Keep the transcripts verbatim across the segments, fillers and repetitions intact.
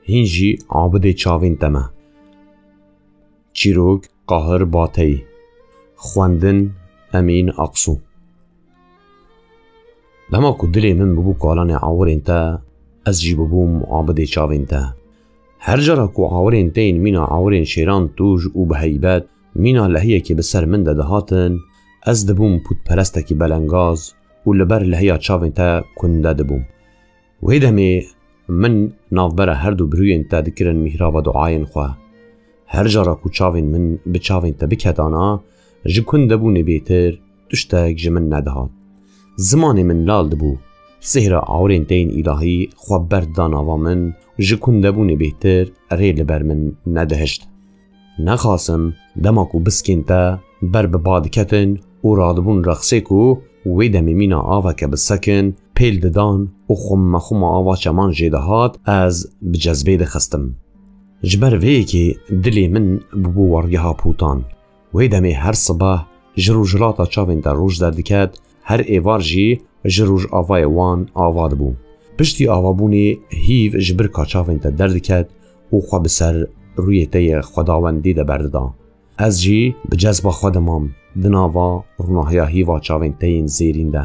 Hîn jî abidê çavên te me. Çîrok, Qahir Bateyî. Xwendin, Emîn Aqsû. Dema ku dilê min bibû kalanê awirên te, ez jî bibûm abidê çavên te. Her cara ku awirên te yên mîna awirên şêran tûj û bi heybet, mîna lehiyekê bi ser min de dihatin, ez dibûm pûtperestekî belengaz û li ber lehiya çavên te kunde dibûm. Wê demê min navbera her du birûyên te dikirin mîhraba duayên xwe. Her cara ku çavên min bi çavên te biketana, ji kundebûnê bêtir tiştek ji min nedihat. Zimanê min lal dibû. Sihra awirên te yên îlahî xwe berdida nava min û ji kundebûnê bêtir rê li ber min nedihişt. Nexasim, dema ku biskên te ber bi ba diketin û radibûn rexsê ku wê demê mîna aveke bi sekin pêl didan û xumexuma ava çeman jê dihat, ez bi cezbê dixistim. Ji ber vê yekê dilê min bûbû wargeha pûtan. Wê demê her sibeh ji rojhilata çavên te roj derdiket, her êvar jî ji rojavayê wan ava dibû. Piştî avabûnê hîv ji birka çavên te derdiket û xwe bi ser rûyê te yê xwedawendî de berdida. Ez jî bi cezba xwe dimam di nava rûnahiya hîva çavên te yên zêrîn de.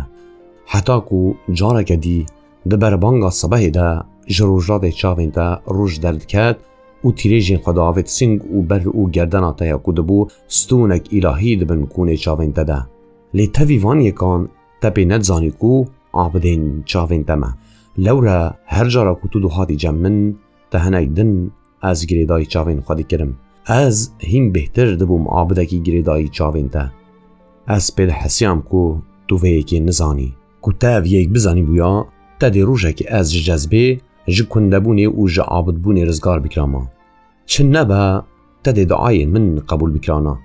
Heta ku careke dî di berbanga sibehê de ji rojhilatê çavên te roj derdiket û tîrêjên xwe diavêt sing û ber û gerdena te ya ku dibû stûnek îlahî di bin kûnê çavên te de. Lê tevî van yekan te pê nedizanî ku abidên çavên te me. Lewre her cara ku tu dihatî cem min, te hinek din ez girêdayî çavên xwe dikirim. Ez hîn bêhtir dibûm abidekî girêdayî çavên te. Ez pê dihesiyam ku tu vê yekê nizanî. Ku te ev yek bizanîbûya, te dê rojekê ez ji cezbê, ji kundebûnê û ji abidbûnê rizgar bikirama. Çi nebe, te dê duayên min qebûl bikirana.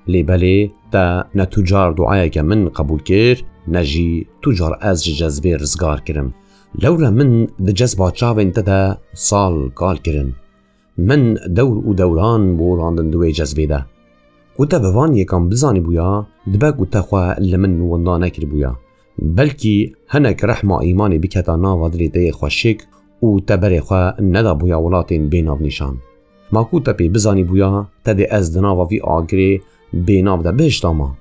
Lê belê te ne tu car duayeke min qebûl kir, ne jî tu car ez ji cezbê rizgar kirim. Lewre min di cezba çavên te de sal kal kirin. Min dewr û dewran borandin di wê cezbê de. Ku te bi van yekan bizanîbûya, dibe ku te xwe li min winda nekiribûya. Belkî hinek rehma îmanê biketa nava dilê te yê xweşik û te berê xwe nedabûya welatên bênavnîşan. Ma ku te pê bizanîbûya, te dê ez di nava vî agirê bênav de bihiştama.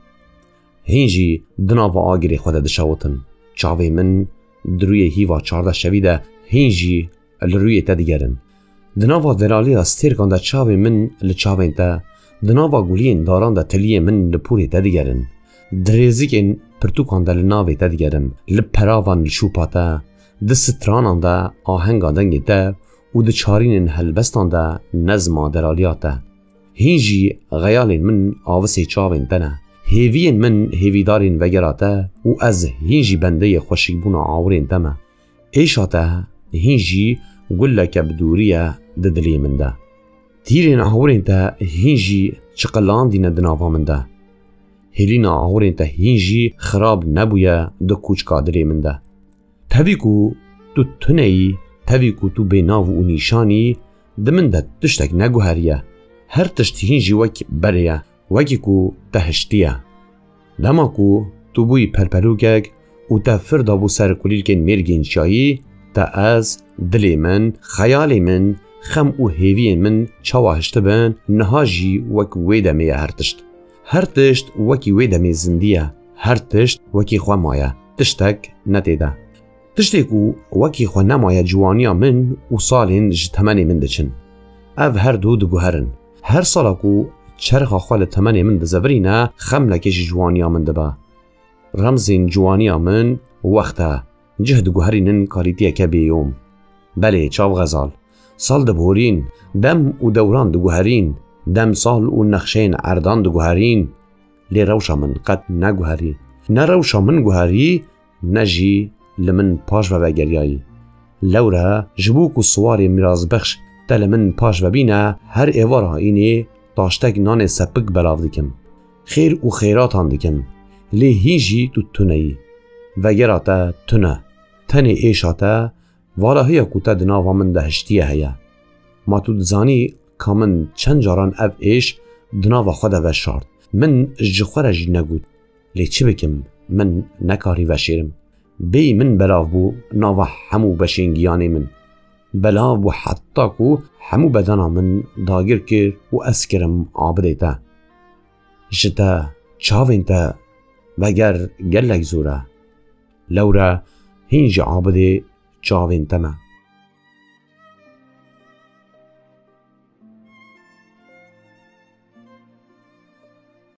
Hîn jî di nava agirê xwe de dişewitin. Çavê min di rûyê hîva çardeh şevî de hîn jî li rûyê te digerin. Di nava delaliya stêrkan de çavê min li çavên te, di nava guliyên daran de tiliyên min li pûrê te digerin. Di rêzikên pirtûkan de li navê te digerim, li peravan li şûpa te, di stranan de ahenga dengê te û di çarînên helbestan de nezma delaliya te. Hîn jî xeyalên min avisê çavên te ne. Hêviyên min hêvîdarên vegera te û ez hîn jî bendeyê xweşikbûna awirên te me. Êşa te hîn jî guleke bi dûrî ye di dilê min de. Tîrên awirên te hîn jî çiqilandîne di nava min de. Hêlîna awirên te hîn jî xirab nebûye di kûçka dilê min de. Tevî ku tu tune yî, tevî ku tu bênav û nîşan î, di min de tiştek neguheriye. Her tişt hîn jî wek berê ye, wekî ku te hiştiye. Dema ku tu bûyî perpelûkek û te fir dabû ser kulîlkên mêrgên çiyayî, te ez, dilê min, xeyalê min, xem û hêviyên min çawa hiştibin, niha jî wek wê demê ye her tişt. Her tişt wekî wê demê zindî ye, her tişt wekî xwe maye, tiştek ne tê de. Tiştê ku wekî xwe nemaye ciwaniya min û salên ji temenê min diçin. Ev her du diguherin. Her sala ku çerxa xwe li temenê min dizevirîne, xemlekê ji ciwaniya min dibe. Remzên ciwaniya min wext e, cih diguherînin kalîtiyeke bêyom. Belê, çav xezal. Sal diborîn, dem û dewran diguherîn, demsal û nexşeyên erdan diguherîn. Lê rewşa min qet neguherî. Ne rewşa min guherî, ne jî li min paş ve vegeriyayî. Lewre ji bo ku siwarê mîrasbexş te li min paş ve bîne, her êvara înê taştek nanê sepik belav dikim. Xêr û xêratan dikim. Lê hîn jî tu tune yî. Vegera te tune. Tenê êşa te, valahiya ku te di nava min de hiştiye heye. Ma tu dizanî ka min çend caran ev êş di nava xwe de veşart. Min ji xwe re jî negot. Lê çi bikim, min nekarî veşêrim. Bêyî min belav bû nava hemû beşên giyanê min. belav bû heta ku hemû bedena min dagir kir û ez kirim abidê te. Ji te çavên te veger gelek zor e. Lewre hîn jî abidê çavên te me.